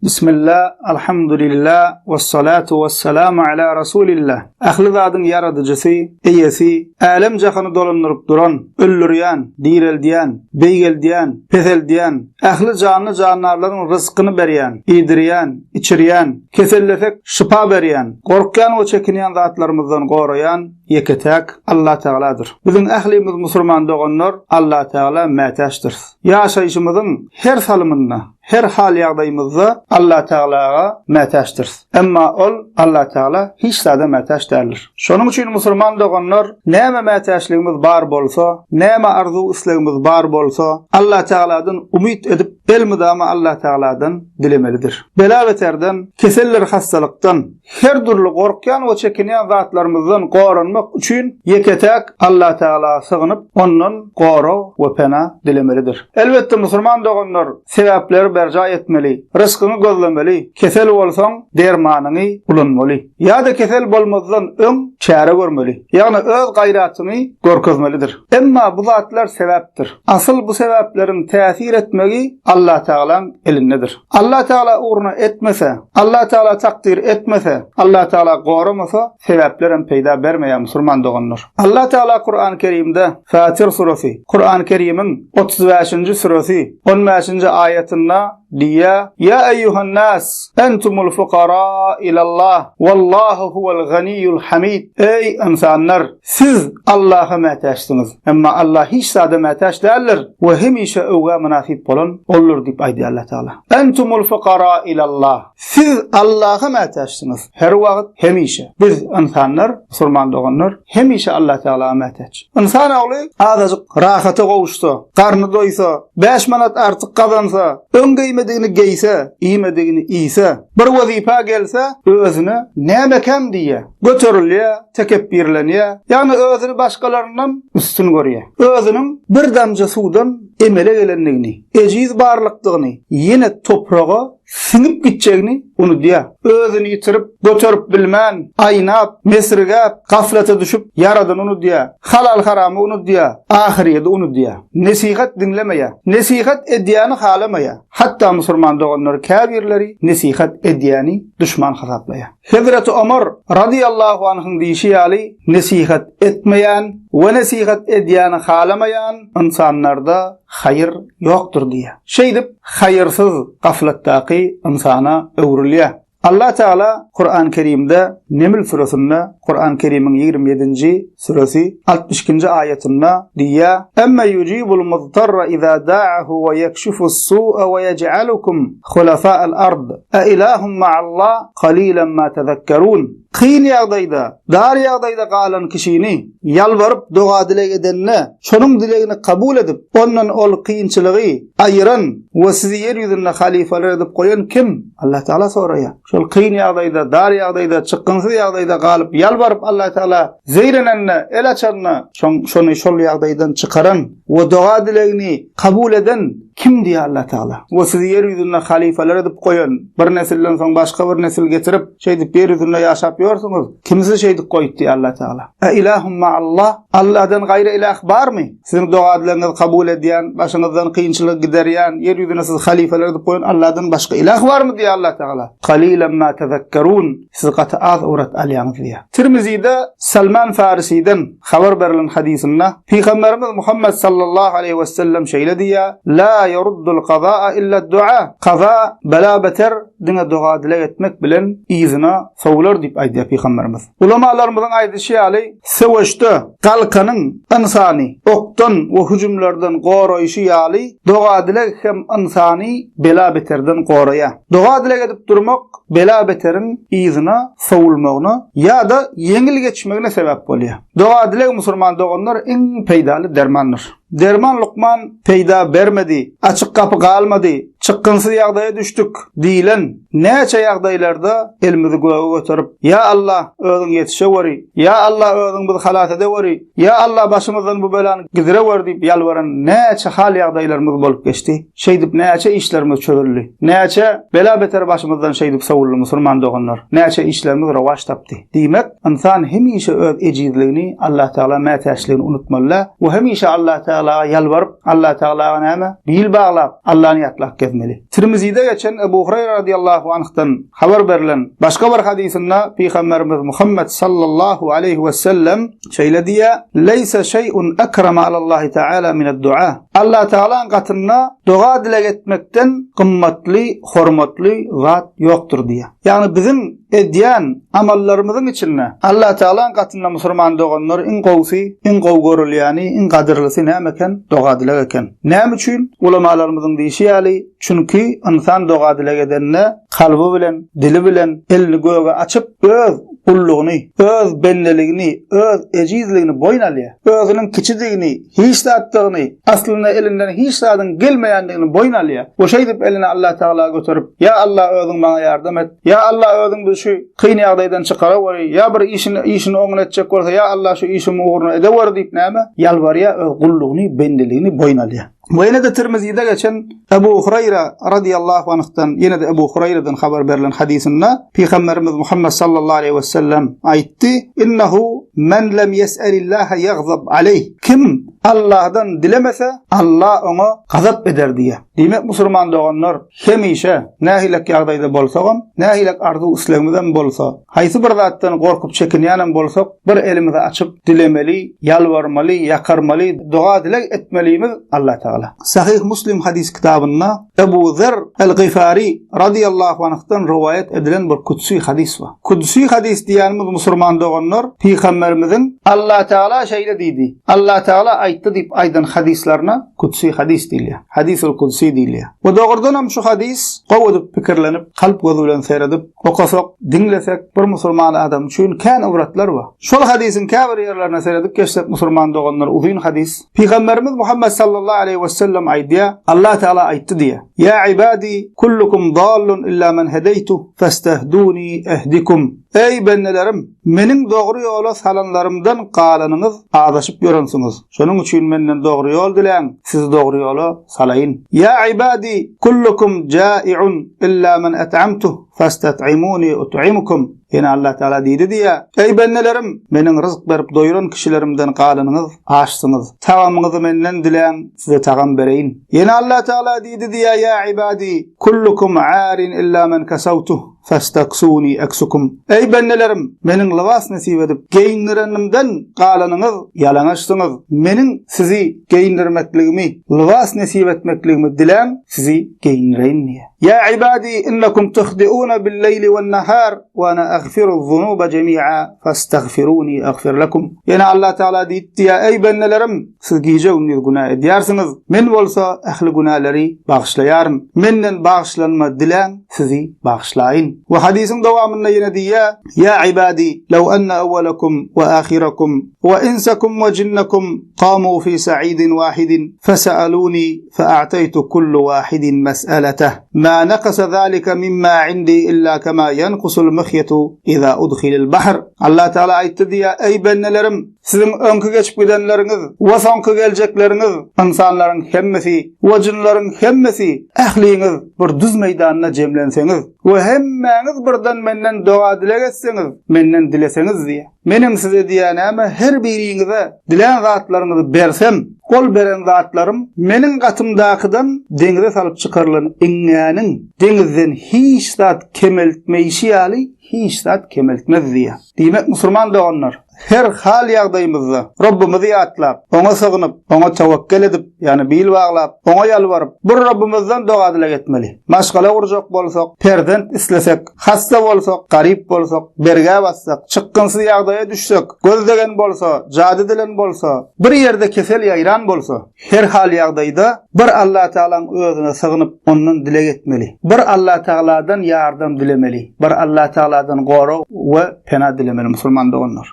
Bismillah, Alhamdulillah, wessalatu wessalamu ala Rasulillah. Ähli zadyň ýaradyjysy, eýesi, älem-jahany dolandyryp duran, öldürýän, direldýän, beýgeldýän, peseldýän, ähli janly-jandarlaryň ryzkyny berýän, iýdirýän, içirýän, kesellesek şypa berýän, gorkýan we çekinýän zatlarymyzdan goraýan ýeke-täk Allatagaladyr. Biziň ählimiz musurman doganlar Allatagala mätäçdiris. Ýaşaýşymyzyň her salymynda, Her hal-ýagdaýymyzda Allatagalaga mätäçdiris. Emma Ol, Allatagala, hiç zada mätäç däldir. Şonuň üçin musulman doganlar, näme mätäçligimiz bar bolsa, näme arzuw-islegimiz bar bolsa, Allatagaladan umyt edip, elmydama Allatagaladan dilemelidir. Bela-beterden, keseldir hassalykdan, Her dürli gorkýan we çekinýän zatlarymyzdan goranmak üçin ýeke-täk Allatagala sygynyp, ondan gorag we pena dilemelidir. Elbetde, musulman doganlar sebäpleri berjaý etmeli, ryskyňy gözlemeli, kesel bolsaň, dermanyňy ulanmaly. Ýa-da kesel bolmazdan öň çäre görmeli. Ýagny öz gaýratyňy görkezmelidir. Emma bu zatlar sebäpdir. Asyl bu sebäpleriň täsir etmegi Allatagalaň elindedir. Allatagala ugruna etmese, Allatagala takdyr etmese, Allatagala goramasa, sebäplerem peýda bermeýär musulman doganlar. Allatagala Kurany Kerimde, Fatir suresi, Kurany Kerimiň 35-nji süresi, 15-nji aýatynda diýýär, Ýa eýýuhan-nas, entumul fukara ilallah, wallahu huwal ganiýul hamid. Eý ynsanlar! Siz Allaha mätäçsiňiz, emma Allah hiç zada mätäç däldir we hemişe öwgä mynasyp bolan Oldur diýip aýdýar Allah Tagala. Entumul fukara ilallah. Siz Allaha mätäçsiňiz, her wagt, hemişe. Biz ynsanlar, musulman doganlar, hemişe Allah Tagala mätäç. Ynsan ogly azajyk rahata gowuşsa, garny doýsa, bäş manat artyk gazansa, öň geýmedigini geýse, iýmedigini iýse, bir wezipa gelse, özüne nämekäm diýýär. Göterilýär, tekepbirlenýär, ýagny özüni başgalaryndan üstün görýär. Özüniň bir damja suwdan emele gelendigini, ejiz barlykdygyny, ýene topraga siňip gitjegini unudýar. Özüni ýitirip, göterip bilmän, aýnap, mesirgäp, gaflata düşüp, Ýaradany unudýar, halal-haramy unudýar, ahyrýeti unudýar. Nesihat diňlemeýär. Nesihat edýäni halamaýar. Hatda musulman doganlar käbirleri nesihat edýäni duşman hasaplaýar. Hezreti Omar razyýallahu anhyň diýşi ýaly, nesihat etmeýän we nesihat edýäni halamaýan ynsanlarda haýyr ýokdur diýýär. Şeýdip, haýyrsyz gaflatdaky ynsana öwrülýär. Allah Tagala Kuran Kerimde Neml süresinde, Kuran Kerimiň 27-nji süresi 62-nji aýatynda diýýär, Emme ýujibul muztarra iza da'ahu we ýekşifus-su'a we ýej'alukum hulafa'al ard. A ilahum ma'allah qalilan ma tezekkerun. Kyn ýagdaýda, dar ýagdaýda galan kişini ýalbaryp doga-dileg edende, şonuň dilegini kabul edip, ondan ol kynçylygy aýyran we sizi ýer ýüzünde halyfalar edip goýan kim? Allah Tagala soraýar. Şol kyn ýagdaýda, dar ýagdaýda, çykgynsyz ýagdaýda galyp, ýalbaryp Allah Tagala zeýrenende, el açanda, şoň şony şol ýagdaýdan çykaran we doga-dilegini kabul eden Kim diýýär Allah Tagala. We sizi ýer ýüzünde halyfalar edip goýan, bir nesilden soň başga bir nesil getirip, şeýdip ýer ýüzünde ýaşap ýörsüňiz. Kim sizi şeýdip goýdy diýýär Allah Tagala. E ilahum ma'allah? Allahdan gaýry ilah barmy? Siziň doga-dilegiňizi kabul edýän, başyňyzdan kynçylygy giderýän, ýer ýüzünde sizi halyfalar edip goýan Allahdan başga ilah barmy diýýär Allah Tagala. Kalilan ma tezekkerun. Siz gaty az ybrat alýaňyz diýýär. Tirmizide Salman Farisiden habar berlen hadysynda Pygamberimiz Muhammet sallallahu aleýhi wesellem şeýle diýýär, La ýeruddul kazaa illa dua. Kaza, bela-beter diňe doga-dileg etmek bilen yzyna sowular diýip aýdýar Pygamberimiz. Ulamalarymyzyň aýdyşy ýaly, söweşde galkanyň ynsany okdan we hüjümlerden goraýşy ýaly, doga-dileg hem ynsany bela-beterden goraýar. Doga-dileg edip durmak bela-beteriň yzyna sowulmagyna ýa-da ýeňil geçmegine sebäp bolýar. Doga-dileg musulman doganlar iň peýdaly dermandyr. Derman lukman peýda bermedi, açyk gapy galmady, çykgynsyz ýagdaýa düşdük diýlen näçe ýagdaýlarda elimizi göge göterip, Ýa Allah, özüň ýetişeweri, Ýa Allah, özüň bizi halas edeweri, Ýa Allah, başymyzdan bu belany gidirewer diýip ýalbaran näçe hal-ýagdaýlarymyz bolup geçdi. Şeýdip näçe işlerimiz çözüldi. Näçe bela-beter başymyzdan şeýdip sowuldy musulman doganlar. Näçe işlerimiz rowaç tapdy. Diýmek, ynsan hemişe öz ejizligini, Allatagala mätäçligini unutmaly däl we hemişe Allatagalaga ýalbaryp, Allatagalaga näme? Bil baglap, Allany ýatlap gezmeli. gezmeli. Tirmizide geçen Ebu Hureyre radiyallahu anh'dan habar berlen başga bir hadysynda Pygamberimiz Muhammed sallallahu aleyhi we sellem şeýle diýýär, Leýse şeý'un ekreme alallahi taala mined-dua. Allah Tagalaň gatynda doga-dileg etmekden gymmatly, hormatly zat ýokdur diýýär. Ýagny biziň edýän amallarymyzyň içinde Allah Tagalaň gatynda musurman doganlar iň gowusy, iň gowy görülýäni, iň gadyrlysy näme eken? Doga-dileg eken. Näme üçin? Ulamalarymyzyň diýşi ýaly, çünki ynsan doga-dileg edende kalby bilen, dili bilen elini göge açyp, öz gullugyny, öz bendeligini, öz ejizligini boýun alýar. Özüniň kiçidigini, hiç zatdygyny, aslynda elinden hiç zadyň gelmeýändigini boýun alýar we şeýdip elini Allah Tagala göterip, Ýa Allah özüň maňa ýardam et, Ýa Allah özüň bizi şu kyn ýagdaýdan çykaraweri, ýa bir işini işini oňuna etjek bolsa, Ýa Allah şu işimi ugruna edeweri diýip näme? Ýalbarýar, öz gullugyny, bendeligini boýun alýar. We ýene-de Tirmizide geçen Ebu Huraýra radyýallahu anhdan, ýene-de Ebu Huraýradan habar berlen hadysynda Pygamberimiz Muhammet sallallahu aleýhi we sellem aýtdy, Innehu men lem ýes'elillaha ýagzab aleýh. Kim Allahdan dilemese, Allah oňa gazap eder diýýär. Diýmek, musulman doganlar, hemişe nähilek ýagdaýda bolsagam, nähilek arzuw-islegimizem bolsa, haýsy bir zatdan gorkup çekinýänem bolsak, bir elimizi açyp dilemeli, ýalbarmaly, ýakarmaly, doga-dileg etmelimiz Allatagala. Sahyh Muslim hadys kitabynda Ebu Zer el-Gyfary razyýallahu anhdan rowaýat edilen bir kudsi hadys bar. Kudsi hadys diýýänimiz musurman doganlar Pygamberimiziň Allatagala şeýle diýdi, Allatagala aýtdy diýip aýdan hadyslaryna kudsi hadys diýilýär. Hadisul kudsi diýilýär. We dogrudanam şu hadys gowy edip pikirlenip, kalp gözi bilen seredip okasak, diňlesek bir musurman adam üçin kän ybratlar bar. Şol hadysyň käbir ýerlerine seredip geçsek musurman doganlar uzyn hadys. Pygamberimiz Muhammet sallallahu aleýhi we sellem aýdýar, Allah Teala aýtdy diýýär. Ýa ibadi kullukum dallun illa men hedeýtu festehduni ehdikum. Eý bendelerim, meniň dogry ýola salanlarymdan galanyňyz azaşyp ýörensiňiz. Şonuň üçin menden dogry ýol diläň, sizi dogry ýola salaýyn. Ýa ibadi kullukum jai'un illa men et'amtuh festet'imuni ut'imukum. Ýene Allah Teala diýdi diýýär, Eý bendelerim, meniň ryzk berip doýuran kişilerimden galanyňyz açsyňyz. Tagamyňyzy menden diläň, size tagam bereýin. Ýene Allah Teala diýdi diýýär, Ýa ibadi kullukum arin illa men kasawtuh. Festaksuni eksukum. Eý bendelerim, meniň lybas nesip edip geýindirenimden galanyňyz ýalaňaçsyňyz. Meniň sizi geýindirmekligimi, lybas nesip etmekligimi diläň, sizi geýindireýin diýýär. Ýa ibadi innekum tuhdiuna bil-leýli wen-nahar we ana agfiru-zunuba jemi'a fastagfiruni agfir lekum. Ýene Allah Tagala diýipdi, Eý bendelerim, Siz gije-gündiz günä edýärsiňiz, men bolsa ähli günäleri bagyşlaýaryn. Menden bagyşlanma diläň, sizi bagyşlaýyn. We hadysyň dowamynda ýene diýýär, Ýa ibadi, law anna awwalakum we ahyrakum we insakum we jinnakum kamu fi sa'idin wahidin fesa'aluni fe'a'taytu kullu wahidin mes'aleteh ma nakasa zalika mimma indi illa kema yankusul mihyatu iza udkhilal bahr. Allah Teala aýtdy diýýär, Eý bendelerim! Siziň öňki geçip gidenleriňiz we soňky geljekleriňiz, ynsanlaryň hemmesi we jynlaryň hemmesi, ähliňiz bir düz meýdanda jemlenseňiz we hemmäňiz birden menden doga-dileg etseňiz, menden dileseňiz diýýär. Menem size diýýär näme, her biriňize dilän zatlaryňyzy bersem, ol beren zatlarym meniň gatymdakydan deňize salyp çykarylan iňňäniň deňizden hiç zat kemeltmeýşi ýaly hiç zat kemeltmez diýýär. Diýmek, musulman doganlar, Her hal ýagdaýymyzda Robbumyzy ýatlap, Oňa sygynyp, Oňa tewekgel edip, ýagny bil baglap, Oňa ýalbaryp, bir Robbumyzdan doga-dileg etmeli. Maşgala gurjak bolsak, perzent islesek, hassa bolsak, garyp bolsak, bergä batsak, çykgynsyz ýagdaýa düşsek, göz degen bolsa, jady edilen bolsa, bir ýerde kesel ýaýran bolsa, her hal ýagdaýda bir Allatagalaň özüne sygynyp, Ondan dileg etmeli. Bir Allatagaladan ýardam dilemeli. Bir Allatagaladan gorag we pena dilemeli musulman doganlar.